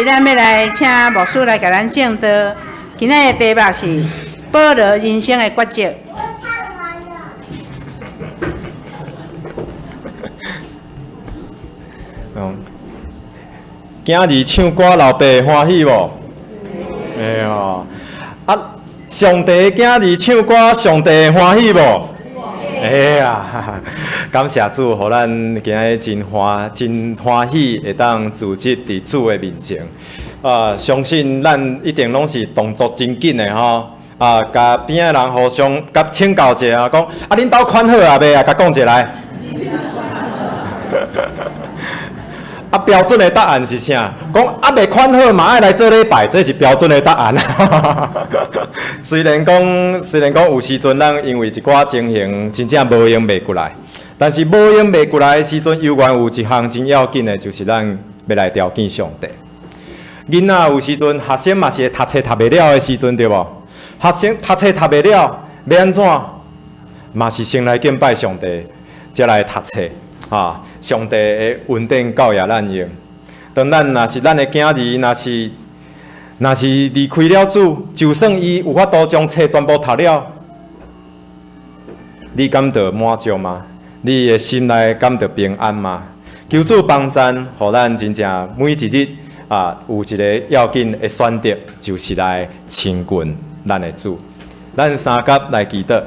咱欲來請牧師來共咱證道。今仔的題目是保羅人生的抉擇。囝兒唱歌，老爸會歡喜無？會哦。啊，上帝的囝兒唱歌，上帝會歡喜無？會啊！感謝主，予咱今日真歡真歡喜，會當聚集佇主的面前。啊，相信咱一定攏是動作真緊的吼。啊，共邊仔人互相共請教一下，講啊，恁兜款好啊未啊？共講一下來。啊，標準的答案是啥？講啊，未款好嘛，愛來做禮拜，這是標準的答案。雖然講，雖然講有時陣咱因為一寡情形，真正無閒袂過來。但是無閒袂過來的時陣，猶原有一項真要緊的，就是咱欲來朝見上帝。囡仔有時陣學生嘛是會讀冊讀袂了的時陣，對無？學生讀冊讀袂了，欲按怎？嘛是先來敬拜上帝，才來讀冊。啊！上帝的恩典夠予咱用。當咱若是咱的囝兒，若是若是離開了主，就算伊有法度將冊全部讀了，你感到滿足嗎？你的心內感到平安嗎？求主幫贊，予咱真正每一日啊，有一个要緊的選擇，就是來親近咱的主。咱三甲來祈禱。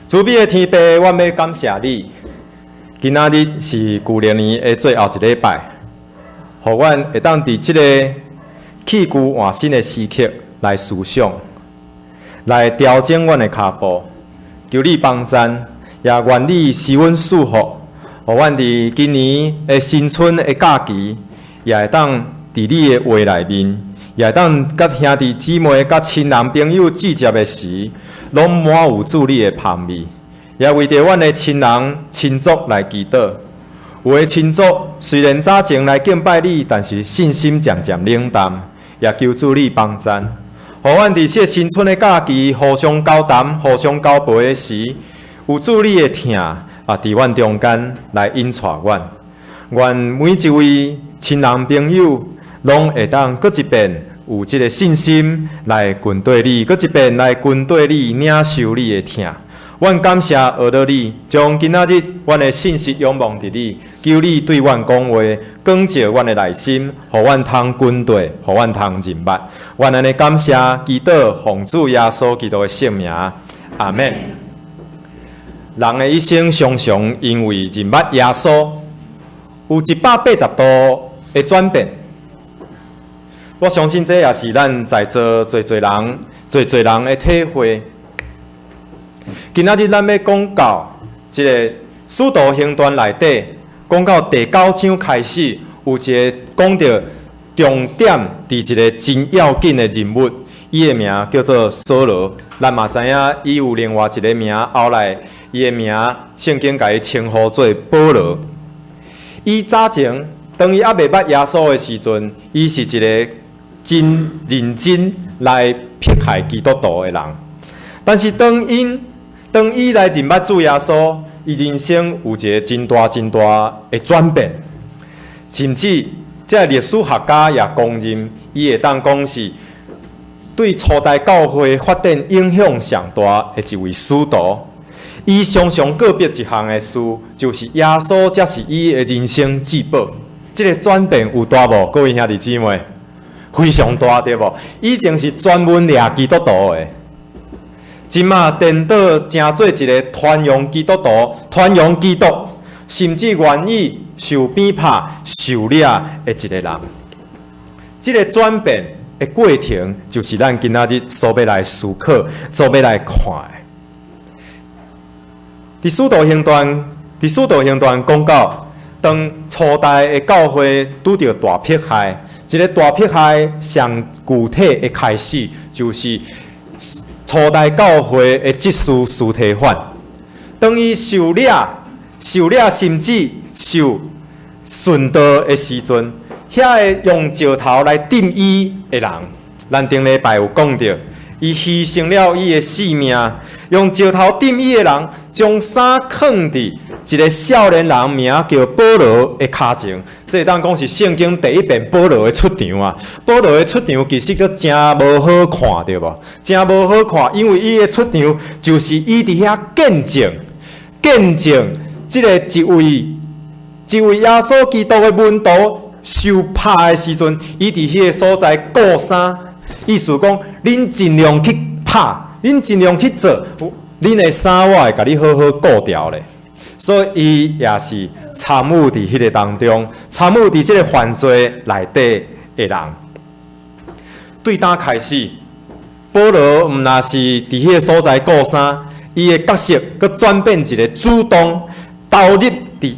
慈悲的天父，阮欲感謝你。今仔日是舊曆年的最後一禮拜，予阮會當佇這个去舊換新的時刻來思想，來調整阮的跤步。求你幫贊，也願你賜阮祝福，予阮佇今年的新春的假期，也會當佇你的話內面，也會當佮兄弟姊妹、佮親人朋友聚集的時，攏滿有主你的芳味，也為著阮的親人親族來祈禱。有的親族雖然早前來敬拜你，但是信心漸漸冷淡，也求主你幫贊，予阮佇這個新春的假期互相交談、互相交陪的時，有主你的疼啊，佇阮中間來引帶阮。願每一位親人朋友攏會當閣一遍有這个信心來跟綴你，閣一遍來跟綴你，領受你的疼。阮感謝阿樂你，將今仔日阮的信息仰望佇你，求你對阮講話，光照阮的內心，予阮通跟綴，予阮通認捌。阮按呢感謝祈禱，奉主耶穌基督的聖名，阿們。人的一生常常因為認捌耶穌，有180度的轉變。我相信這也是咱在座濟濟人、濟濟人的體會。今仔日咱欲講到這个《使徒行傳》內底，講到第九章開始，有一个講著重點，佇一个真要緊的人物，伊的名叫做掃羅。咱嘛知影，伊有另外一个名，後來伊的名聖經共伊稱呼做保羅。伊早前當伊猶未捌耶穌的時陣，伊是一个真認真來迫害基督徒的人。但是當𪜶當伊來認捌主耶穌，伊人生有一个真大真大的轉變，甚至這歷史學家也公認，伊會當講是對初代教會發展影響上大的一位使徒。伊常常告別一項的事，就是耶穌才是伊的人生至寶。這个轉變有大無？各位兄弟姊妹，非常大對無？以前是專門掠基督徒的。這馬顛倒成做一个傳揚基督徒、傳揚基督，甚至願意受鞭拍、受掠的一个人。這个轉變的過程，就是咱今仔日所欲來思考、所欲來看的。佇使徒行傳，佇使徒行傳講到，當初代的教會拄著大迫害，這个大迫害上具體的開始，就是初代教會的執事司提反，當伊受掠、受掠，甚至受殉道的時陣，遐个用石頭來釘伊的人，咱頂禮拜有講著，伊犧牲了伊的性命，用石頭釘伊的人，將衫囥佇一个少年人名叫保羅的跤前。這會當講是聖經第一遍保羅的出場啊！保羅的出場其實閣誠無好看，對無？誠無好看，因為伊的出場就是伊佇遐見證，見證這个一位一位耶穌基督的門徒受拍的時陣，伊佇彼个所在顧衫，意思講，恁盡量去拍，恁盡量去做，恁的衫我會共你好好顧牢咧。所以伊也是參與佇彼个當中，參與佇這个犯罪內底的人。對當開始，保羅毋若是佇彼个所在顧衫，伊的角色閣轉變一个主動投入佇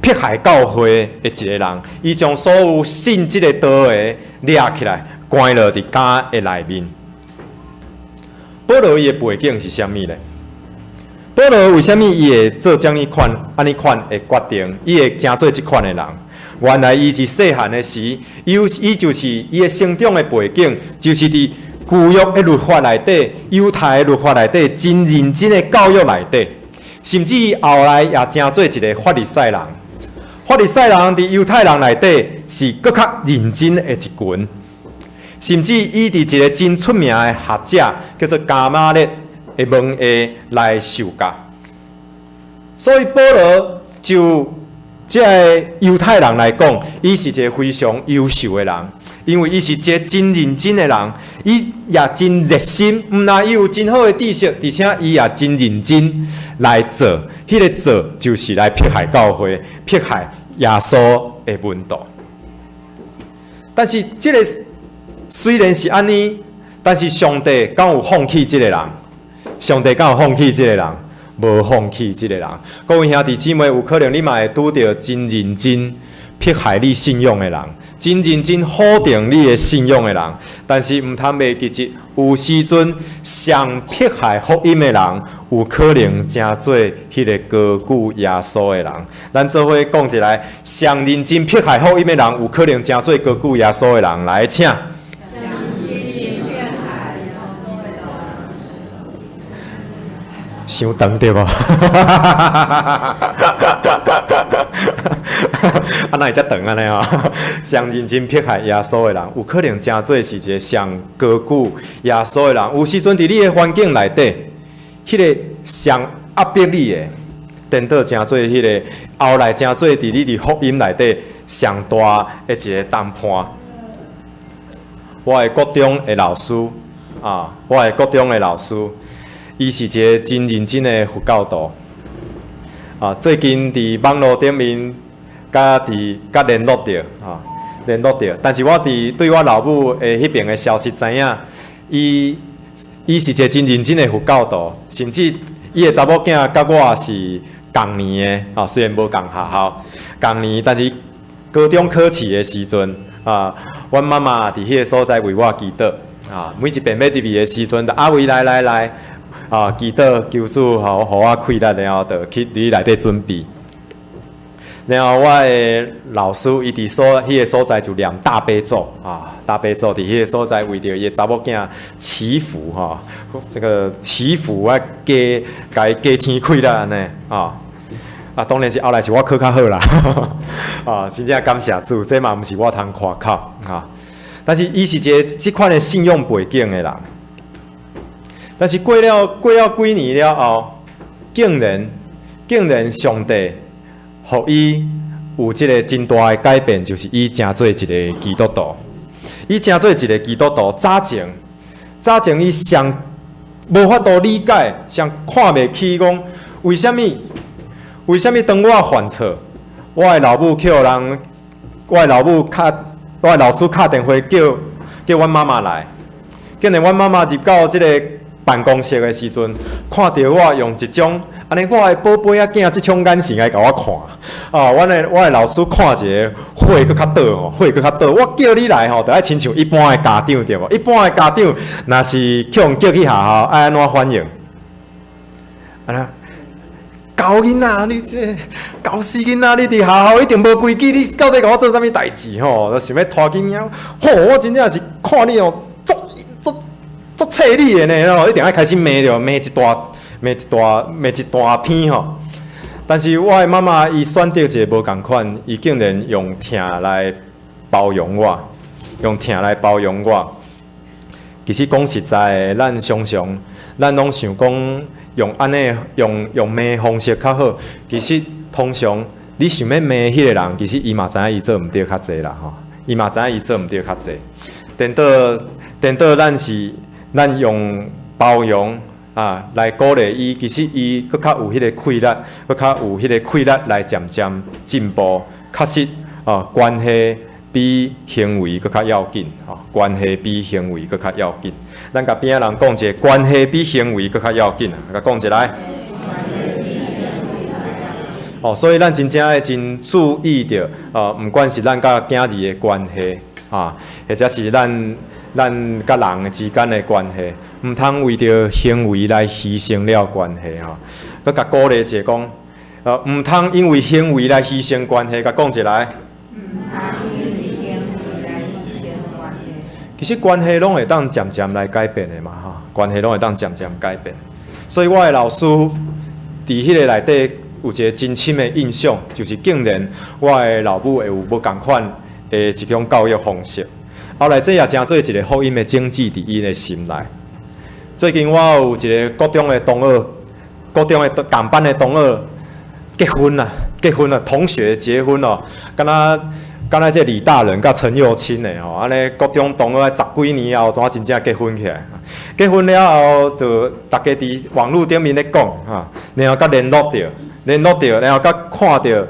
迫害教會的一个人。伊將所有信這个道的掠起來，關落佇監的內面。保羅伊的背景是啥物呢？保羅為啥物伊會做這呢款、按呢款的決定？伊會成做這款的人？原來伊是細漢的時，伊有伊就是伊的成長的背景，就是佇舊約的律法內底、猶太的律法內底，真認真的教育內底，甚至伊後來也成做一个法利賽人。法利賽人佇猶太人內底是閣較認真的一群，甚至伊佇一个真出名的學者叫做迦瑪列的門下來受教，所以保羅就這个猶太人來講，伊是一个非常優秀的人，因為伊是一个真認真的人，伊也真熱心，毋但伊有真好的知識，而且伊也真認真來做，彼个做就是來迫害教會、迫害耶穌的門徒。但是這个雖然是按呢，但是上帝敢有放棄這个人？上帝敢有放棄這个人？無放棄這個人。各位兄弟姊妹，有可能你嘛會拄著真認真迫害你信仰的人，真認真否定你的信仰的人。但是毋通袂記得，有時陣上迫害福音的人，有可能成做彼个高舉耶穌的人。咱做伙講一來，上認真迫害福音的人，有可能成做高舉耶穌的人。來，請。傷長對無？啊，哪會遮長按呢吼？上認真迫害耶穌的人，有可能成做是一个上高舉耶穌的人。有時陣佇你的環境內底，彼个上壓迫你的，顛倒成做彼个後來成做佇你佇福音內底上大的一个同伴。我的國中的老師啊，我的國中的老師。伊是一个真認真的佛教徒，啊，最近佇網路頂面佮佇佮聯絡著，啊，聯絡著。但是我佇對我老母的彼爿的消息知影，伊伊是一个真認真的佛教徒，甚至伊的查某囝佮我是仝年的，啊，雖然無仝學校，仝年，但是高中考試的時陣，啊，阮媽媽佇彼个所在為我祈禱，啊，每一遍欲入去的時陣，就阿偉來來來。啊！祈禱求主，予予我氣力，然後就去佇內底準備。然後我的老師伊佇所彼个所在就念大悲咒啊，大悲咒佇彼个所在為著伊的查某囝祈福吼，這个祈福啊，加共伊加添氣力按呢啊。啊，當然是後來是我考較好啦，啊，真正感謝主，這嘛毋是我通誇口啊。但是伊是一个這款的信仰背景的人。但是過了過了幾年了後，竟然竟然上帝予伊有這个真大的改變，就是伊成做一个基督徒。伊成做一个基督徒，早前早前伊上無法度理解，上看袂起，講為啥物？為啥物當我犯錯，我的老母予人，我的老母敲，我的老師敲電話叫叫阮媽媽來，竟然阮媽媽入到這个辦公室的時陣，看著我用一種按呢，我的寶貝仔囝這種眼神來共我看，啊，阮的我的老師看一个火閣較倒吼，火閣較倒。我叫你來吼，著愛親像一般的家長對無？一般的家長若是予人叫去學校，愛按怎反應？按呢？猴囡仔，你這猴死囡仔，你佇學校一定無規矩，你到底共我做啥物代誌吼？就想欲拖去貓，吼！我真正是看你哦，足足足冊你的呢，吼！一定愛開始罵著，罵一大罵一大罵一大篇吼。但是我的媽媽伊選擇一个無仝款，伊竟然用疼來包容我，用疼來包容我。其實講實在的，咱常常咱攏想講用按呢用罵方式較好。其實通常你想欲罵彼个人，其實伊嘛知影伊做毋對較濟啦吼，伊嘛知影伊做毋對較濟。顛倒顛倒，咱是咱用包容啊來鼓勵伊，其實伊閣較有彼个氣力，閣較有彼个氣力來漸漸進步。確實啊，關係比行為閣較要緊，吼，關係比行為閣較要緊。咱共邊仔人講一下，關係比行為閣較要緊啊，共講一來。哦，所以咱真正愛真注意著，毋管是咱佮囝兒的關係，啊，或者是咱佮人之間的關係，毋通為著行為來犧牲了關係吼。閣共鼓勵一下講，毋通因為行為來犧牲關係，共講一來。其實關係攏會當漸漸來改變的嘛，吼，關係攏會當漸漸改變。所以我的老師佇彼个內底有一个真深的印象，就是竟然我的老母會有無仝款的一種教育方式。後來這也成做一个福音的種子佇𪜶的心內。最近我有一个國中的同學，國中的仝班的同學結婚啦，結婚啦，同學結婚咯，敢若敢若這李大仁佮陳幼卿的吼，按呢國中同學十幾年後，怎真正結婚起來？結婚了後，就逐家佇網路頂面咧講哈，然後佮聯絡著，聯絡著，然後佮看著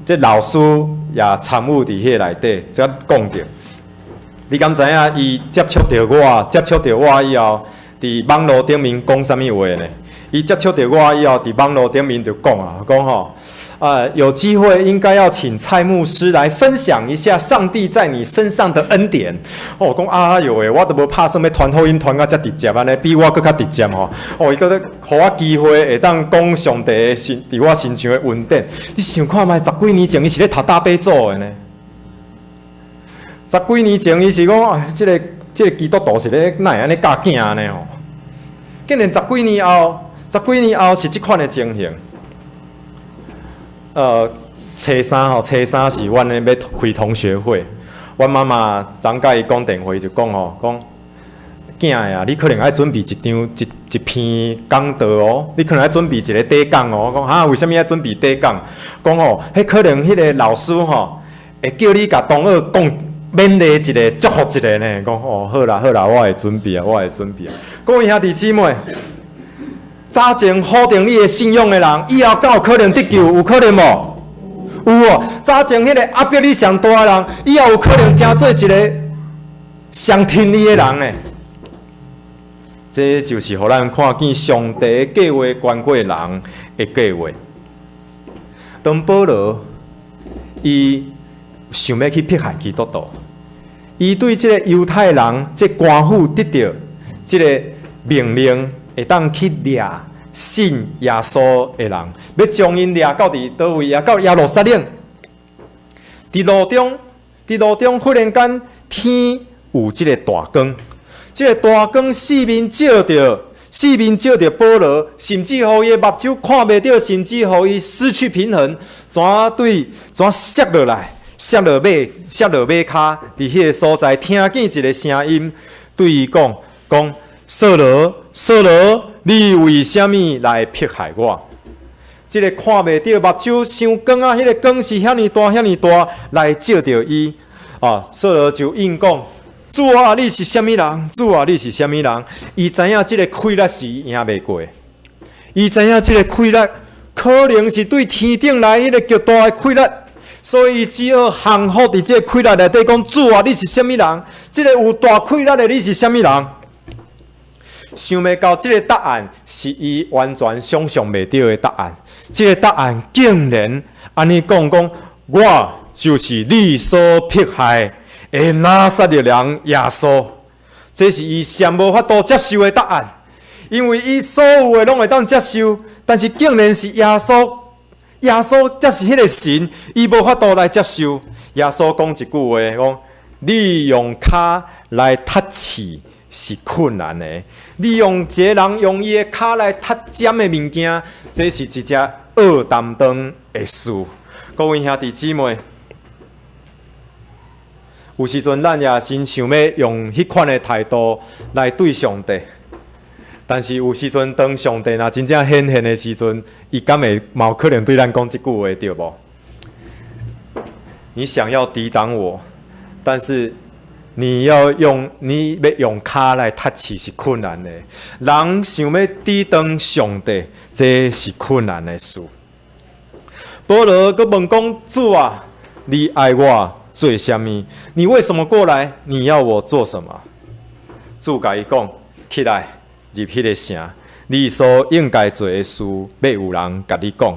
這老師也參與佇彼個內底，才講著。你敢知影？伊接觸著我，接觸著我以後，佇網路頂面講啥物話呢？伊接觸著我以後，佇網路頂面就講啊，講吼，啊，有機會應該要請蔡牧師來分享一下上帝在你身上的恩典。哦，講啊喲喂，我都無拍算欲傳福音傳甲遮直接按呢，比我閣較直接吼。哦，伊閣咧予我機會會當講上帝的身佇我身上的恩典。你想看覓？十幾年前伊是咧讀大悲咒的呢。十幾年前伊是講，哎，這個基督徒是咧哪會按呢教囝呢吼？竟然十幾年後，十幾年後是這款的情形。初三吼，初三是阮咧欲開同學會，阮媽媽昨共伊講電話就講吼，講囝啊，你可能愛準備一張一一篇講道哦，你可能愛準備一个短講哦。講哈，為啥物愛準備短講？講吼，彼可能彼个老師吼，會叫你共同學講勉勵一下，祝福一下呢。講哦，好啦好啦，我會準備啊，我會準備啊。各位兄弟姊妹，早前否定你的信仰的人，以後敢有可能得救？有可能無？有哦。早前彼个壓迫你上大的人，以後有可能成做一个上疼你的人呢。這就是予咱看見上帝的計劃懸過人的計劃。當保羅伊想欲去迫害基督徒，伊對這个猶太人這官府得著這个命令，會當去掠信耶穌的人，欲將𪜶掠到佇佗位啊？到耶路撒冷。佇路中忽然間天有這个大光，這个大光四面照著，四面照著保羅，甚至予伊的目睭看袂著，甚至予伊失去平衡，怎對怎摔落來，摔落馬，摔落馬跤，佇彼个所在聽見一个聲音對伊講：講掃羅，掃羅，你為啥物來迫害我？這个看袂著目睭傷光啊！彼个光是遐爾大，遐爾大來照著伊。啊，掃羅就應講：主啊，你是啥物人？主啊，你是啥物人？伊知影這个氣力是贏袂過，伊知影這个氣力可能是對天頂來彼个極大的氣力，所以伊只好降服佇這个氣力內底講：主啊，你是啥物人？這个有大氣力的你是啥物人？想袂到這个答案是伊完全想象袂著的答案。這个答案竟然按呢講講，我就是你所迫害的拿撒勒人耶穌。這是伊上無法度接受的答案，因為伊所有的攏會當接受，但是竟然是耶穌，耶穌才是彼個神，伊無法度來接受。耶穌講一句話，講你用跤來踢刺是困難的，你用一个人用伊的跤來踢尖的物件，這是一隻恶擔當的事。各位兄弟姊妹，有時陣咱也真想欲用彼款的態度來對上帝，但是有時陣當上帝若真正顯現的時陣，伊敢會嘛有可能對咱講這句話，對無？你想要抵擋我，但是你欲用跤來踢刺是困難的。人想欲抵擋上帝，這是困難的事。保羅閣問講：主啊，你愛我做啥物？你為什麼過來？你要我做什麼？主共伊講：起來，入彼个城，你所應該做的事，欲有人共你講。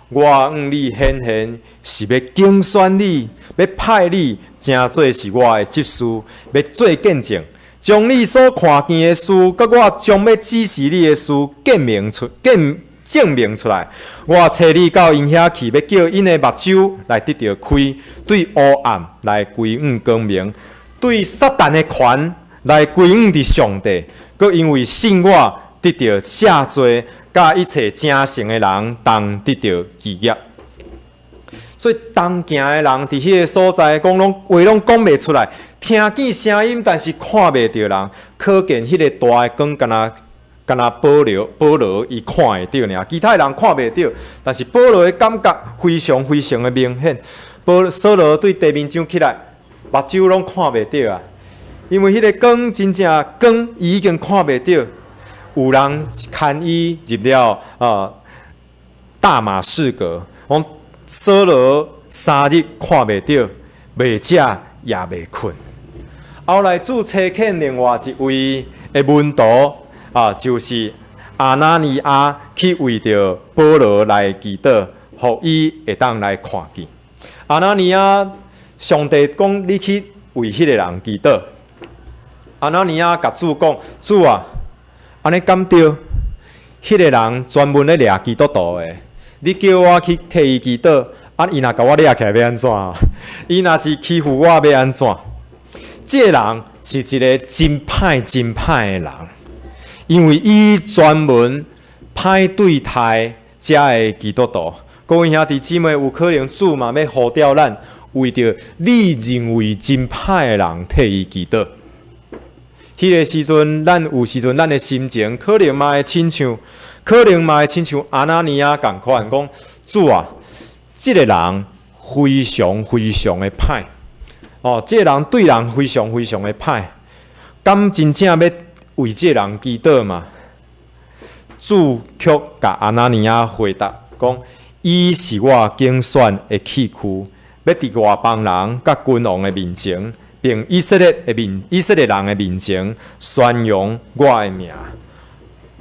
我向你顯現，是欲揀選你，欲派你，成做是我的執事，欲做見證，將你所看見的事，佮我將欲指示你的事，見證明出來。我差你到𪜶遐去，欲叫𪜶的目睭來得著開，對烏暗來歸向光明，對撒旦的權來歸向佇上帝，閣因為信我得著赦罪，佮一切誠誠的人同得著基業。所以同行的人佇彼个所在，講攏話攏講袂出來，聽見聲音，但是看袂著人。可見彼个大的光，敢若保羅伊看會著爾，其他人看袂著，但是保羅的感覺非常非常的明顯。掃羅對地面上起來，目睭攏看袂著啊，因為彼个光真正光，伊已經看袂著。有人牽伊入了大馬士革，講掃羅3日看袂著，袂食也袂睏。後來主差遣另外一位的門徒啊，就是亞拿尼亞去為著保羅來祈禱，予伊會當來看見。亞拿尼亞，上帝講你去為彼个人祈禱。亞拿尼亞共主講：主啊，按呢敢對？彼个人專門咧掠基督徒的，你叫我去替伊祈禱，啊，伊若共我掠起來欲按怎？伊若是欺負我欲按怎？這个人是一个真歹、真歹的人，因為伊專門歹對待遮的基督徒。各位兄弟姊妹，有可能主嘛欲呼召咱，為著你認為真歹的人替伊祈禱。彼个時陣，咱有時陣，咱的心情可能嘛會親像，可能嘛會親像亞拿尼亞仝款，講主啊，這个人非常非常的歹，哦，這个人對人非常非常的歹，敢真正欲為這个人祈禱嗎？主卻共亞拿尼亞回答講：伊是我揀選的器具，欲佇外邦人佮君王的面前，並以色列人的面前宣揚我的名。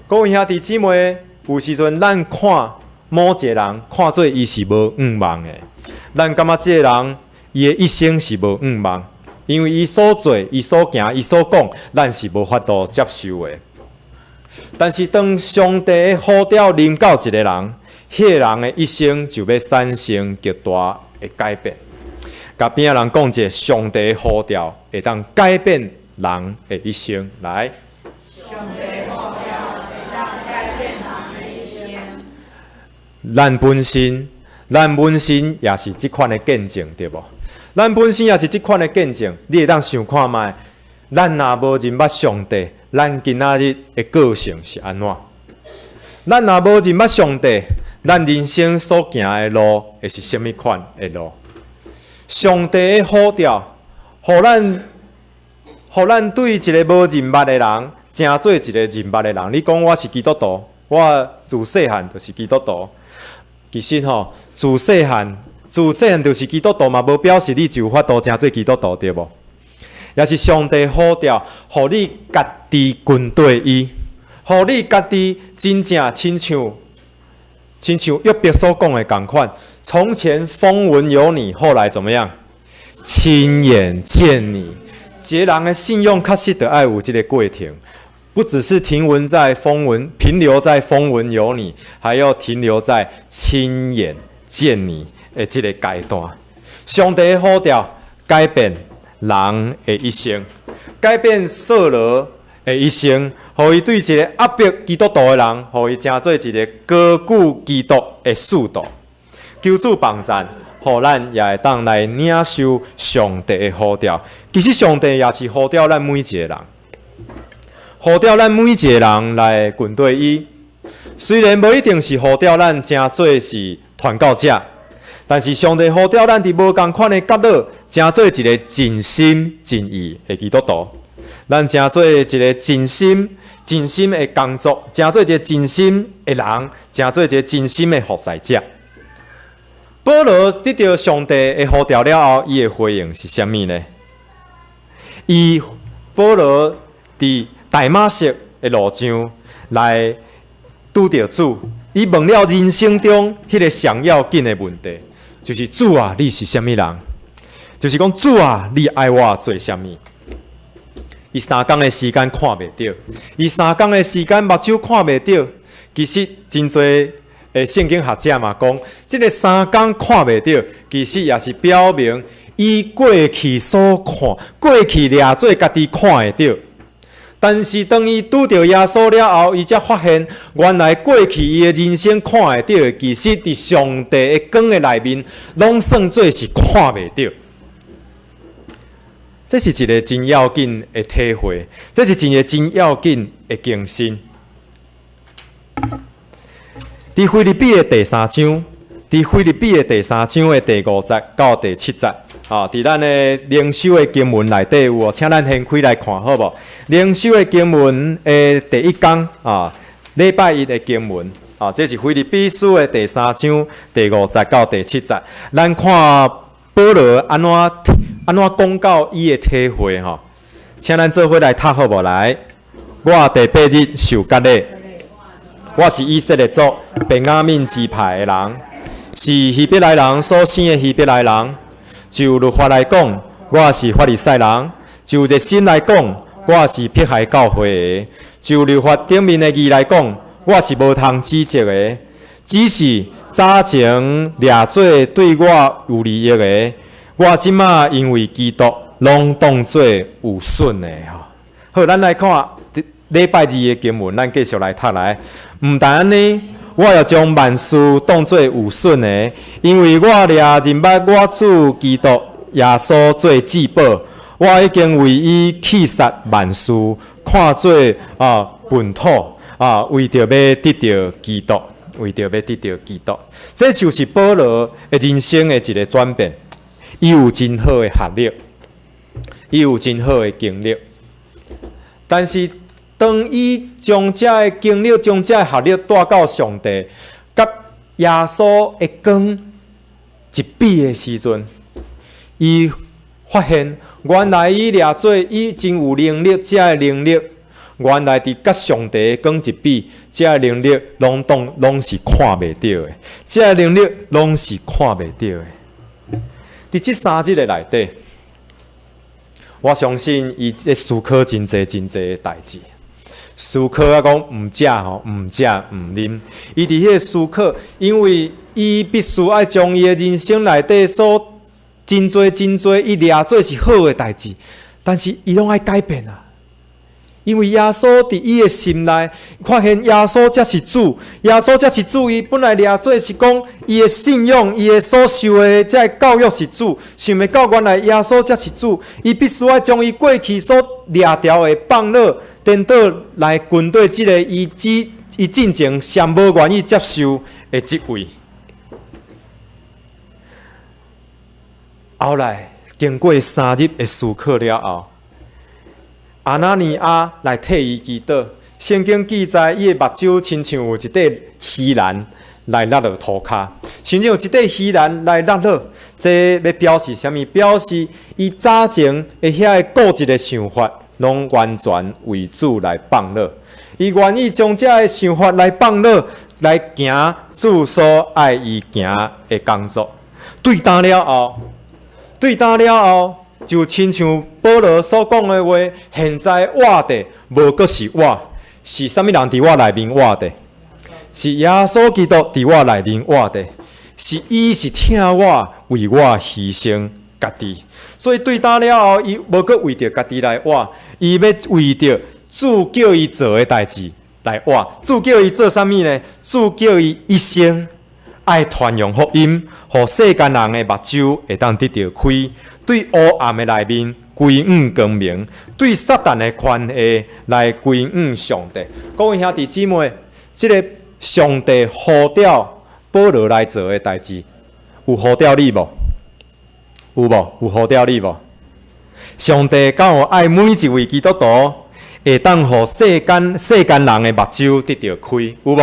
各位兄弟姊妹，有時陣咱看某一個人，看做伊是無向望的，咱感覺這個人伊的一生是無向望，因為伊所做、伊所行、伊所講，咱是無法度接受的。但是當上帝的呼召臨到一個人，彼個人的一生就欲產生極大的改變。共邊仔人講者，上帝呼召會當改變人的一生。來，上帝呼召會當改變人的一生。咱本身也是這款的見證，對無？咱本身也是這款的見證，你會當想看覓？咱若無認捌上帝，咱今仔日的個性是按怎？咱若無認捌上帝，咱人生所行的路會是啥物款的路？上帝的呼召，予咱對一个無認捌的人，成做一个認捌的人。你講我是基督徒，我自細漢就是基督徒。其實吼，自細漢就是基督徒嘛，無表示你就有法度成做基督徒，對無？也是上帝呼召，予你家己跟綴伊，予你家己真正親像約伯所講的仝款。從前風聞有你，後來怎麼樣？親眼見你。一个人的信仰確實得愛有這个過程，不只是停留在風聞有你，還要停留在親眼見你的這个階段。上帝呼召改變人的一生，改變掃羅的一生，予伊對一个壓迫基督徒的人，予伊成做一个高舉基督的使徒。求主幫贊，予咱也會當來領受上帝的呼召。其實上帝也是呼召咱每一個人，呼召咱每一個人來跟隨伊。雖然無一定是呼召咱成做是傳教者，但是上帝呼召咱佇無仝款的角落，成做一個盡心盡意的基督徒。咱成做一個盡心盡心的工作，成做一個盡心的人，成做一個盡心的服侍者。保羅得著上帝的呼召了後，伊的回應是啥物呢？伊保羅佇大馬色的路上來拄著主，伊問了人生中彼个上要緊的問題，就是主啊，你是啥物人？就是講主啊，你愛我做啥物？伊三工的時間看袂著，伊三工的時間目睭看袂著。其實真濟的聖經學者嘛講，這个三工看袂著，其實也是表明伊過去所看、過去掠做家己看會著。但是當伊拄著耶穌了後，伊才發現原來過去伊的人生看會著的，其實佇上帝的光的內面，攏算做是看袂著。這是一个真要緊的體會，這是一个真要緊的更新。佇腓立比的第三章，佇腓立比的第三章的第五節到第七節，啊，佇咱的靈修的經文內底有哦，請咱掀開來看好無？靈修的經文的第一講啊，禮拜一的經文啊，這是腓立比書的第三章第五節到第七節，咱看保羅按怎按怎講到伊的體會吼，請咱做伙來讀好無？來，我第八日受割禮。我是以色列族便雅憫支派的人，是希伯來人所生的希伯來人。就律法來講，我是法利賽人；就熱心來講，我是迫害教會的；就律法頂面的義來講，我是無通指責的。只是早前掠做對我有利益的，我這馬因為基督，攏當做有損的吼。好，咱來看禮拜二的經文，咱繼續來讀來。毋但按呢，我也將萬事當做有損的，因為我掠認捌我主基督耶穌做至寶，我已經為伊棄殺萬事，看做啊糞土啊，為著欲得著基督，為著欲得著基督，這就是保羅的人生的一个轉變。伊有真好的學歷，伊有真好的經歷，但是當伊將這个經歷、將這个學歷帶到上帝佮耶穌的光一比的時陣，伊發現原來伊掠做伊真有能力，這个能力原來佇佮上帝的光一比，這个能力攏當攏是看袂著的，這个能力攏是看袂著的。佇這三日的內底，我相信伊咧思考真濟真濟的代誌。思考啊，講毋食吼，毋食毋啉。伊佇彼个思考，因為伊必須愛將伊的人生內底所真濟真濟伊掠做是好的代誌，但是伊攏愛改變啊。因為耶穌佇伊的心內發現耶穌才是主，耶穌才是主。伊本來掠做是講伊的信仰，伊的所受的這个教育是主，想袂到原來耶穌才是主。伊必須愛將伊過去所掠牢的放落，顛倒來跟對這个伊只伊進前上無願意接受的職位。後來經過三日的思考了後，亞拿尼亞來替伊祈禱。聖經記載，伊的目睭親像有一塊魚籃來落落塗跤，親像有一塊魚籃來落落。這欲表示啥物？表示伊早前的遐个固執的想法，攏完全為主來放落。伊願意將這个想法來放落，來行主所愛伊行的工作。對焦了後，對焦了後，就親像保羅所講的話，現在活的無閣是我，是啥物人佇我內面活的？是耶穌基督佇我內面活的，是伊是疼我，為我犧牲家己。所以對焦了後，伊無閣為著家己來活，伊欲為著主叫伊做的代誌來活。主叫伊做啥物呢？主叫伊一生愛傳揚福音，予世間人的目睭會當得著開，對烏暗的內面歸向光明，對撒旦的權勢來歸向上帝。各位兄弟姊妹，這个上帝呼召保羅來做的代誌，有呼召你無？有無？有呼召你無？上帝敢有愛每一位基督徒，會當予世間人的目睭得著開，有無？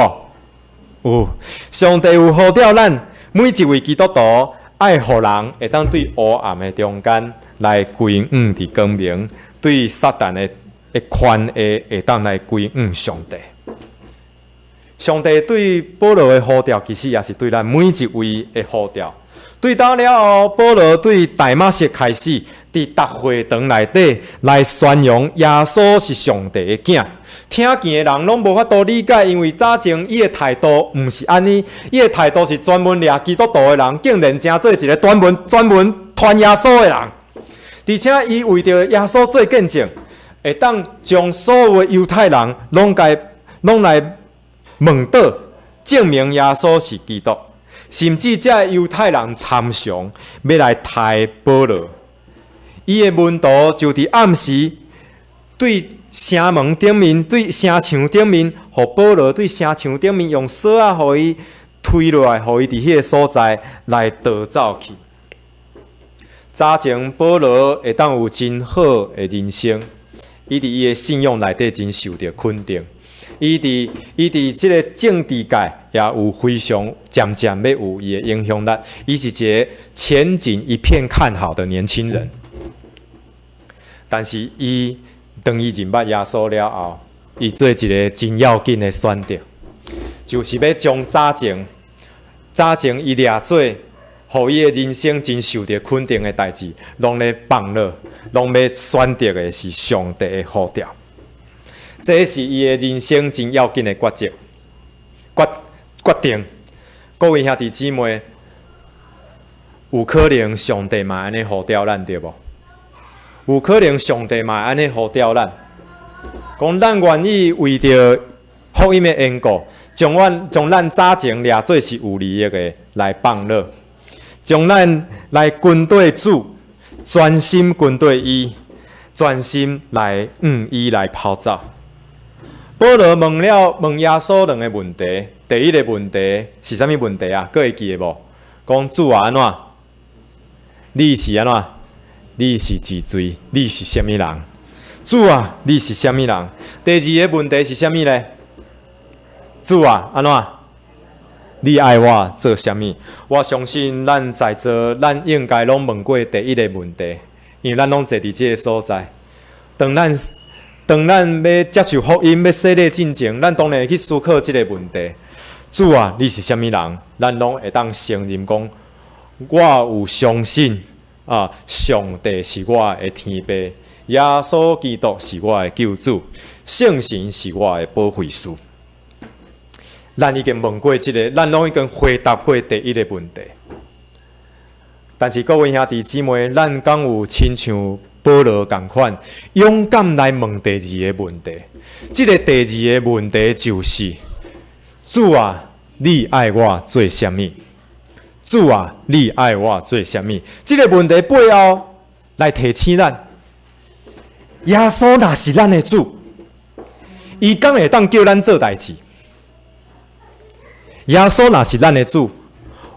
有。上帝有呼召咱每一位基督徒，愛予人會當對烏暗的中間來歸向佇光明，對撒旦的權勢會當來歸向上帝。上帝對保羅的呼召，其實也是對咱每一位的呼召。對倒了後，保羅對大馬色開始，佇逐會堂內底來宣揚耶穌是上帝的囝。聽見的人攏無法度理解，因為早前伊的態度毋是按呢，伊的態度是專門掠基督徒的人，竟然成做一个專門傳耶穌的人。而且伊為著耶穌做見證，會當將所有的猶太人攏來問倒，證明耶穌是基督。甚至這猶太人參詳欲來刣保羅，伊的門徒就佇暗時對城門頂面、對城牆頂面，予保羅對城牆頂面用索仔予伊推落來，予伊佇彼个所在來逃走去。早前保羅會當有真好的人生，伊佇伊的信仰內底真受著肯定。伊佇這个政治界也有非常漸漸欲有伊的影響力。伊是一个前景一片看好的年輕人。但是伊當伊認捌耶穌了後，伊做一个真要緊的選擇，就是欲將早前伊掠做，予伊的人生真受著肯定的代誌，攏咧放落，攏欲選擇的是上帝的呼召。這是伊的人生真要緊的抉擇、決定。各位兄弟姊妹，有可能上帝嘛按呢呼召咱，對無？有可能上帝嘛按呢呼召咱，講咱願意為著福音的緣故，將咱早前掠做是有利益的來放落，將咱來跟綴主，專心跟綴伊，專心來向伊來跑走。保羅問耶穌兩个問題，第一个問題是啥物問題啊？閣會記得無？講主啊，按怎？你是按怎？你是幾歲？你是啥物人？主啊，你是啥物人？第二个問題是啥物呢？主啊，按怎？你愛我做啥物？我相信咱在座，咱應該攏問過第一个問題，因為咱攏坐佇這个所在。當咱欲接受福音、欲洗禮進前，咱當然會去思考這个問題：主啊，你是啥物人？咱攏會當承認講，我有相信啊，上帝是我的天父，耶穌基督是我的救主，聖神是我的保惠師。咱已經問過這个，咱攏已經回答過第一个問題。但是各位兄弟姊妹，咱敢有親像保羅仝款，勇敢來問第二个問題？這个第二个問題就是：主啊，你愛我做啥物？主啊，你愛我做啥物？這个問題背後來提醒咱，耶穌若是咱的主，伊敢會當叫咱做代誌？耶穌若是咱的主，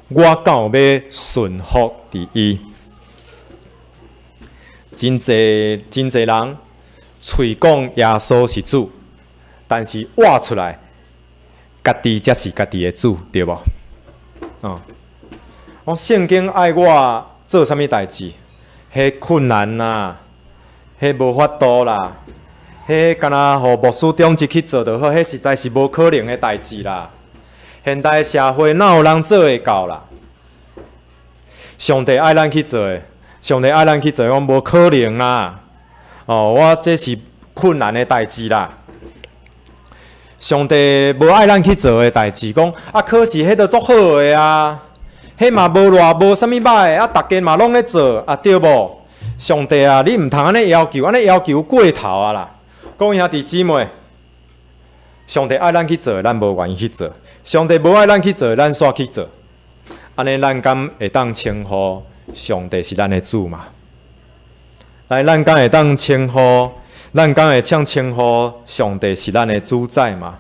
我敢有欲順服佇伊？真濟真濟人喙講耶穌是主，但是活出來，家己才是家己的主，對無？哦，我聖經愛我做啥物代誌？彼困難啦，彼無法度啦，彼敢若予牧師長執去做就好，彼實在是無可能的代誌啦。現代社會哪有人做會到啦？上帝愛咱去做的，上帝愛咱去做，講無可能啦。哦，我這是困難的代誌啦。上帝無愛咱去做的代誌，講啊，可是彼都足好的啊，彼嘛無偌無啥物歹，啊，逐家嘛攏咧做，啊對無？上帝啊，你毋通按呢要求，按呢要求過頭啊啦。各位兄弟姊妹，上帝愛咱去做，咱無願意去做；上帝無愛咱去做，咱煞去做。按呢，咱敢會當稱呼上帝是咱的主嗎？來，咱敢會當稱呼，咱敢會當稱呼上帝是咱的主宰嗎？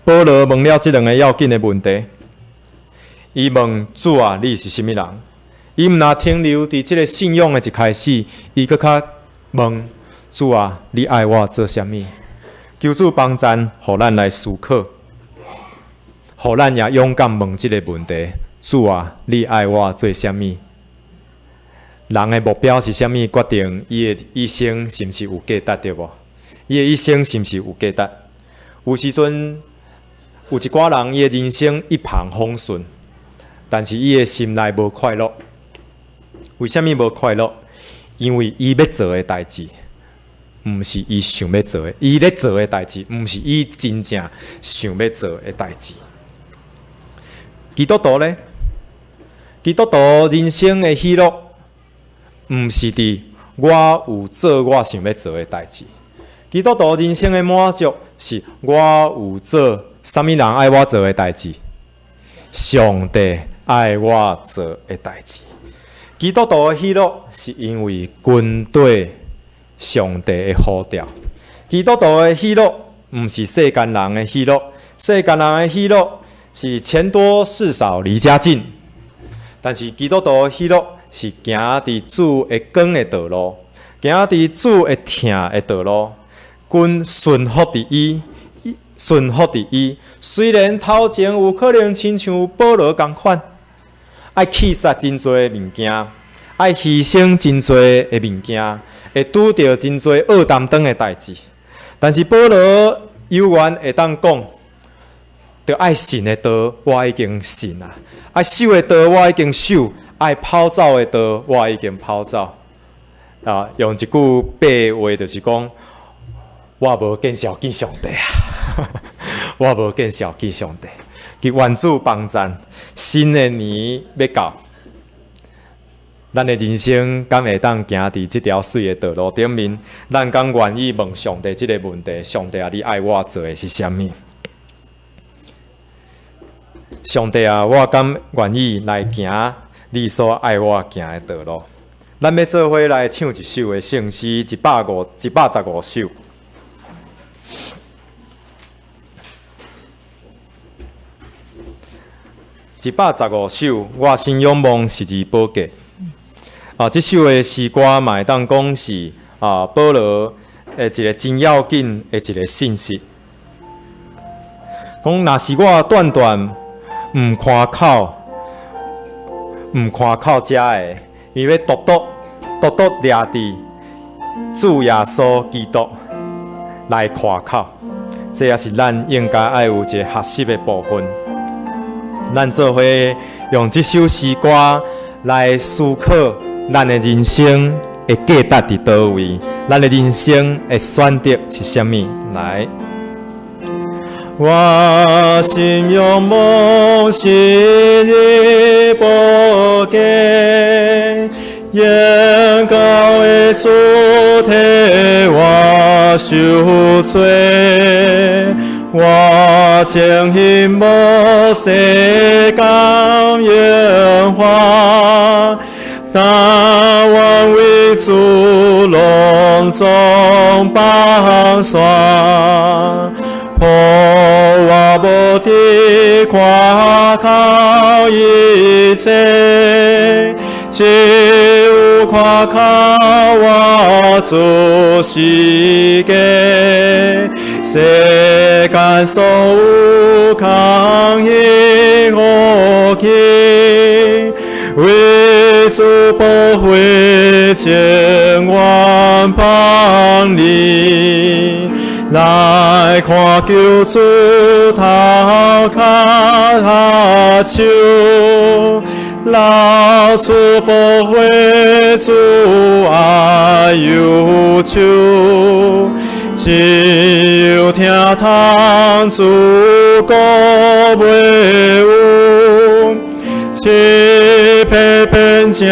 保羅問了這兩个要緊的問題，伊問主啊，你是啥物人？伊毋若停留佇這个信仰的一開始，伊閣較問主啊，你愛我做啥物？求主幫贊，予咱來思考，予咱也勇敢問這个問題：主啊，你愛我做啥物？人的目標是啥物？決定伊的一生是毋是有價值，對無？伊的一生是毋是有價值？有時陣有一寡人，伊的人生一帆風順，但是伊的心內無快樂。為啥物無快樂？因為伊欲做的代誌，毋是伊想欲做的；伊咧做的代誌，毋是伊真正想欲做的代誌。基督徒咧，基督徒人生的喜樂，毋是佇我有做我想欲做的代誌。基督徒人生的滿足，是我有做啥物人愛我做的代誌，上帝愛我做的代誌。基督徒的喜樂，是因為跟綴上帝的呼召。基督徒的喜樂，毋是世間人的喜樂。世間人的喜樂是錢多事少離家近，但是基督徒的喜樂是行佇主的光的道路，行佇主的疼的道路，跟順服佇伊，順服佇伊。雖然頭前有可能親像保羅仝款，愛棄殺真濟物件，愛犧牲真濟的物件，會拄著真濟惡擔當的代誌。但是保羅猶原會當講，著愛信的道，我已經信啊；愛守的道，我已經守；愛跑走的道，我已經跑走。啊，用一句白話就是講，我無見笑見上帝啊！我無見笑見上帝。求主幫贊，新的年欲到，咱的人生敢會當行佇這條媠的道路頂面？咱敢願意問上帝這个問題：上帝啊，你愛我做的是啥物？上帝啊，我敢願意來行你所愛我行的道路？咱欲做伙來唱一首的聖詩，115，115首。115首，我心仰望十字寶架。啊，這首的詩歌嘛會當講是啊，保羅的一个真要緊的一个信息。講若是我斷斷毋看口，毋看口遮的，伊欲獨獨獨獨掠佇主耶穌基督來誇口，這也是咱應該愛有一個學習的部分。咱做伙用這首詩歌來思考咱的人生的價值佇佗位，咱的人生的選擇是啥物？來，我心仰望十字寶架，恩膏的主替我受罪。我情願無世間榮華，但願為主攏總放煞。予我無佇誇口一切，只有誇口我主十架。世間所有康喜福氣，為主寶血情願放離。來看救主頭殼跤手，流出寶血主愛憂愁。只有聽通主講袂有，只一片片正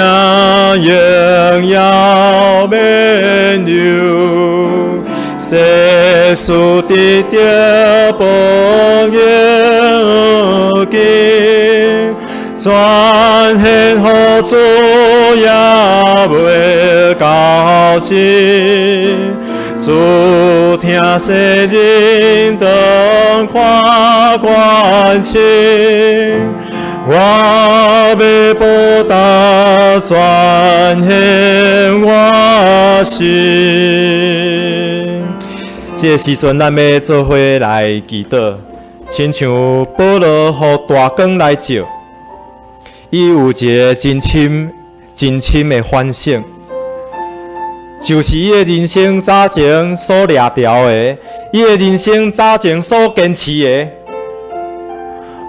荣耀免忧，世事得著报应经，全献予主也袂到尽。主疼世人，當看關心，我欲報答全獻我心。這个時陣，咱欲做伙來祈禱，親像保羅予大光來照，伊有一个真深、真深的反省。就是伊的人生早前所掠牢的，伊的人生早前所堅持的，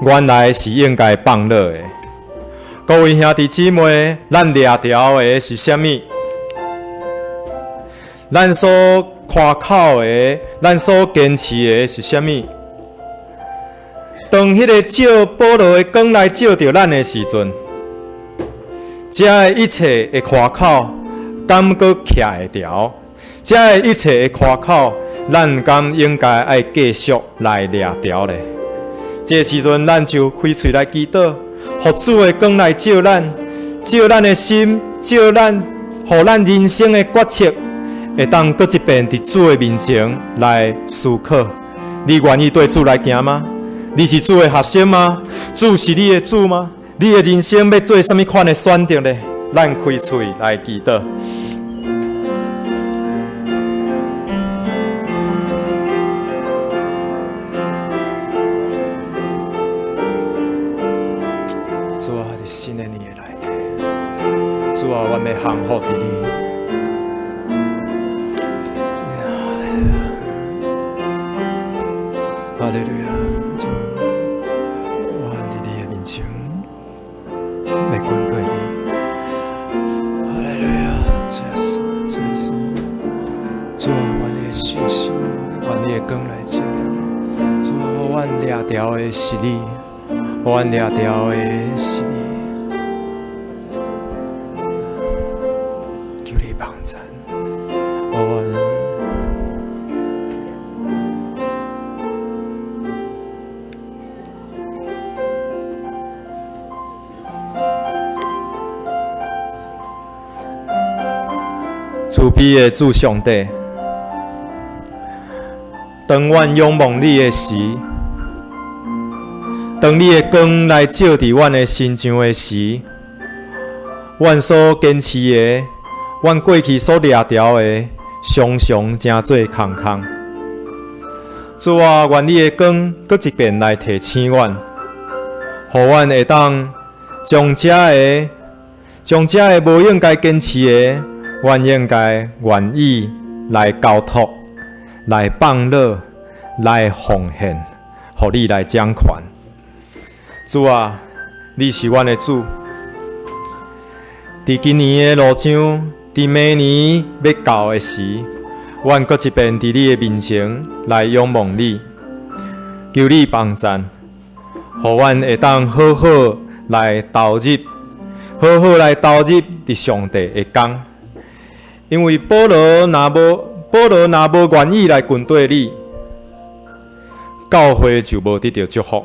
原來是應該放落的。各位兄弟姊妹，咱掠牢的是啥物？咱所誇口的，咱所堅持的是啥物？當彼个照保羅的光來照著咱的時陣，這个一切的誇口，敢閣徛會牢？這个一切的誇口，咱敢應該愛繼續來掠牢咧？這个時陣，咱就開喙來祈禱，予主的光來照咱，照咱的心，照咱，予咱人生的決策會當閣一遍佇主的面前來思考。你願意綴主來行嗎？你是主的學生嗎？主是你的主嗎？你的人生欲做啥物款的選擇呢？咱開喙來祈禱。主啊，佇新的年的內底，主啊，阮欲降服佇你。哈利路亞，主，阮佇你的面前，欲跟綴你。哈利路亞，主耶穌，主耶穌，主啊，願你的信心，願你的光來照亮。主啊，予阮掠牢的是你，予阮掠牢的是你。求你幫贊，予阮。慈悲的主上帝，當阮仰望你的時，當你的光來照佇阮的身上的時，阮所堅持的，阮過去所掠牢的，常常成做空空。主啊，願你的光閣一遍來提醒阮，予阮會當將這个無應該堅持的，阮應該願意來交託、來放落、來奉獻，予你來掌權。主啊，你是阮的主。佇今年的路上，佇明年欲到的時，阮閣一遍佇你的面前來仰望你，求你幫贊，予阮會當好好來投入，好好來投入佇上帝的工。因為保羅若無願意來跟綴你，教會就無得著祝福。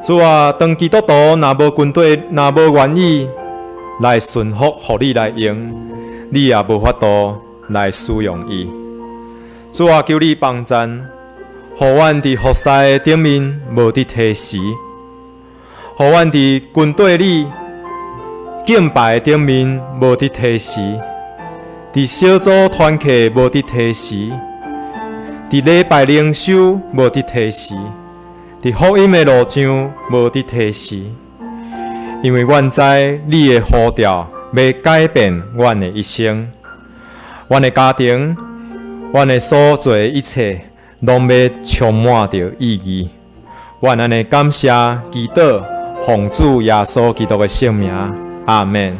主啊，當基督徒若無跟綴，若無願意來順服，予你來用，你也無法度來使用伊。主啊，求你幫贊，予阮佇服侍的頂面無得推辭，予阮佇跟綴你敬拜的頂面無得推辭，佇小組團契無得推辭，佇禮拜靈修無得推辭，佇福音的路上無得推辭，因為阮知你的呼召欲改變阮的一生，阮的家庭，阮的所做的一切，攏欲充滿著意義。阮按呢感謝祈禱，奉主耶穌基督的聖名，阿們。